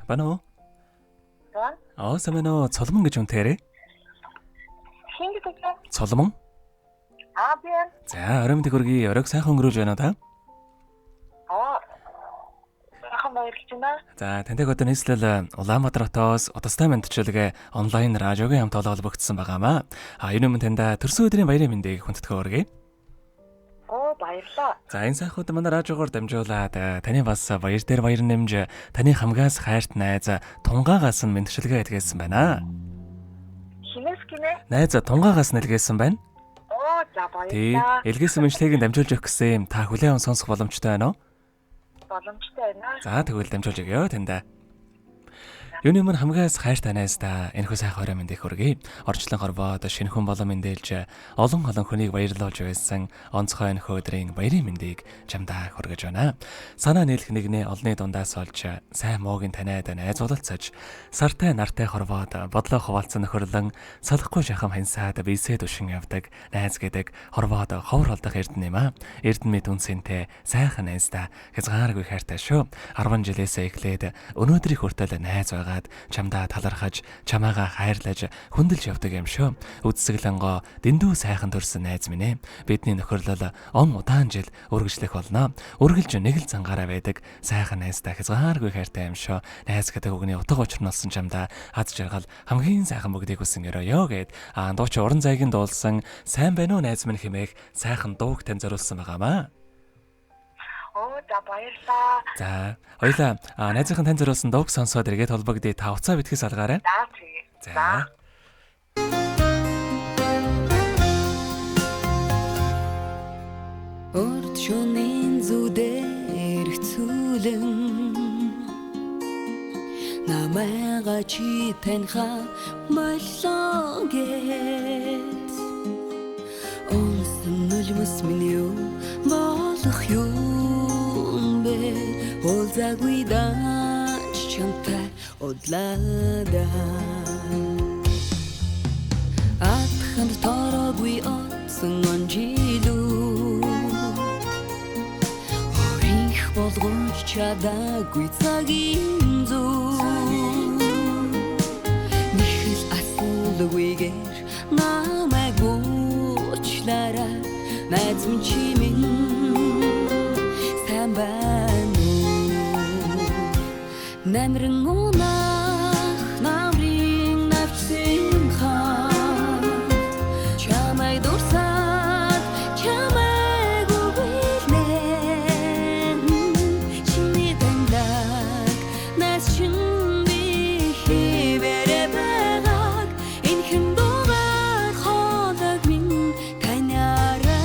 Байна уу? За. Аа, сайн байна уу? Цолмон гэж үнтээрээ. Хин гэдэг вэ? Цолмон. Аа, би байна. За, оройн мэндийг хүргэе. Оройг сайхан өнгөрүүлж байна уу та? Аа. Сайхан баярлж байна. За, тантай одоо нийслэл Улаанбаатар хотоос Удастай мэндчилгээ онлайн радиогийн хамт холбогдсон байгаамаа. А, энэ өмнө таньда төрсөн өдрийн баярын мэндийг хүндэтгэн хүргэе. Оо, баярлалаа. За, энэ сайхан өдөр манай радиогоор дамжуулаад таны бас баяр дээр баяр нэмж таны хамгаас хайрт найз Тунгаагаас нь мэндчилгээ илгээсэн байна. Хинээс гинэ? Найз Тунгаагаас нь илгээсэн байна. Оо, за Тий, баярлалаа. илгээсэн мэндчилгээг нь дамжуулж өгөх гэсэн юм. Та хүлээн аван сонсох боломжтой байна уу? Боломжтой байна. За, тэгвэл дамжуулж өгье таньда. Юуны өмнө хамгаас хайр танаас та энэхүү сайхан орой мэндийг хүргэе. Орчлон хорвоод шинэ хүн болон мэндэлж олон олон хүнийг баярлуулж байсан онцгой энэхүү өдрийн баярын мэндийг чамдаа хүргэж байна. Санаа нийлэх нэгнээ олны дундаас олж сайн муугийн таниад найзуулалцаж сартай нартай хорвоод бодлоо хуваалцсан нөхөрлөн салахгүй шахам хянсаад бисээ түшин явдаг найз гэдэг хорвоод ховор холдох эрдэнэ юм а. Эрдэнэ мэд үнсэнтэй сайхан найз та хязгааргүй хайртай шүү. 10 жилээсээ эхлээд өнөөдрийг хүртэл найз байгаад чамдаа талархаж чамаагаа хайрлаж хүндэлж явдаг юм шүү. Үдсгэлэнгоо дэндүү сайхан төрсэн найз минь ээ. Бидний нөхөрлөл он удаан жил үргэлжлэх болно. Үргэлж нэг л цангаараа байдаг сайхан найз та хязгааргүй хайртай юм шүү. Найз гэдэг үгний утга учир нь олсон чамдаа аз жаргал хамгийн сайхан бүгдийг хүсэн өрөөё гэд дууч уран зайгийн дуулсан сайн байна уу найз минь хэмээх сайхан дууг тань зориулсан байгаамаа. Оо, за баярлалаа. За, хоёлаа найзынхан тань зориулсан дууг сонсоод эргээд холбогдъё. Та уцаа битгэс алгаарай. За, тэгээ. За. Урд шөнийн зүдээр хэцүүлэн намайга чи таньха боллоо гэт Онсон нулимс минь юу болох юм бэ Уулзаагүй даач чамтай удлаадаа Атханд тороогүй отсон онжилүү Өөрийнх болгож чадаагүй цагийн зүү Нэхэл асуулгүйгээр намайг уучлаарай Найз минь чи минь сайн байна уу Намран унах намрын навчсан ханд Чамайг дурсаад чамайг үгэлнэ Чиний таньдаг найз чинь би хിവэрэ байгааг Энхэн дугаар хоолойг минь таньарай.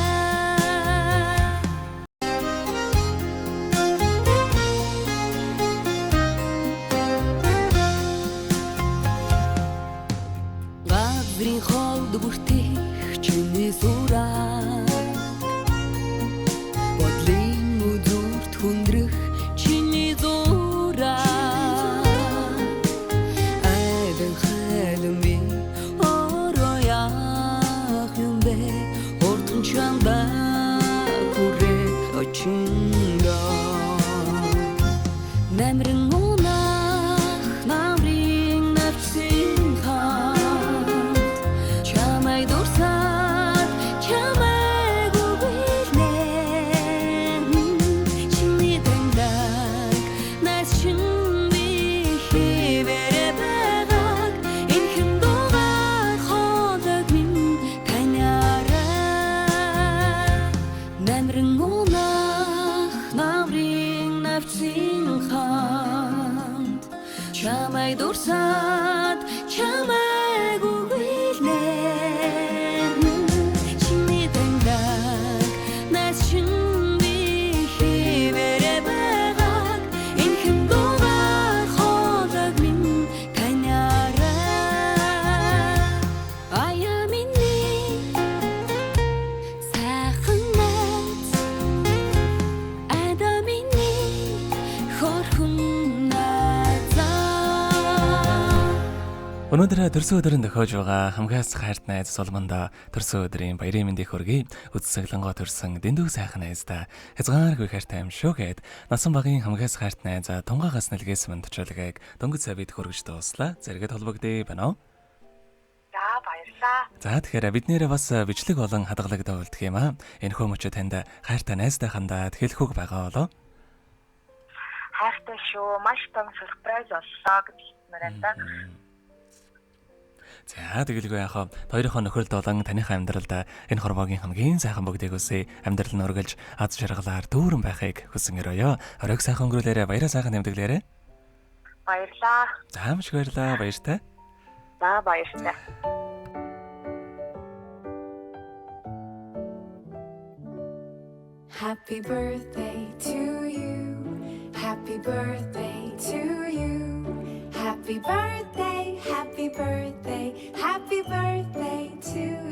Газрын холд бүртэх чиний сураг Бодлын үзүүрт хүндрэх чиний зураг Айлан хайлан би ороо яах юм бэ Хурдан чамдаа хүрэх очиндоо Намран унах намрын навчсан ханд Чамайг дурсаад чамайг үгэлнэ Чиний таньдаг найз чинь би хിവэрэ байгааг Энхэн дугаар хоолойг минь таньарай Намран унах намрын навчсан ханд Чамайг дурсаад чамайг үгэлнэ Чиний таньдаг найз чинь би хിവэрэ байгааг Энхэн дугаар хоолойг минь таньарай. Аяа миний сайхан найз Ада миний хөрхөн найзаа. Өнөөдөр төрсөн өдрийн тохиож байгаа хамгаас хайрт найз Сулманда төрсөн өдрийн баярын мэндийг хүргэе. Үзэсгэлэнгоо төрсөн дэндүү сайхан найздаа хязгааргүй хайртай юм шүү гэд насан багийн хамгаас хайрт найз тунгаагаас нэлгээсэн мэнд төчөлгийг дөнгөж сая бид хүргэж дууслаа. Зэрэгэд холбогдъё байна уу? За, баярлалаа. За, тэгэхээр бид нэрээ бас бичлэг болон хадгалагдаа үлдэх юм аа. Энэхүү мөчө танд хайртай найздаа хандаад хэлэх үг байгаа болов? Хайртай шүү. Маш том сюрприз боллоо гэж хэлмээр байна да. За, тэгэлгүй яах вэ? Хоёрынхоо нөхөрөлд болон таныхаа амьдралд энэ хорвоогийн хамгийн сайхан бүгдийг үсэ амьдрал нь үргэлж аз жаргалаар дүүрэн байхыг хүсэн өрөөё. Оройг сайхан өнгөрүүлээрэ, баяраа сайхан тэмдэглээрэ. Баярлалаа. За, маш их баярлалаа. Баяртай. За, баяртай. Happy birthday to you. Happy birthday to you. Happy birthday, happy birthday, happy birthday to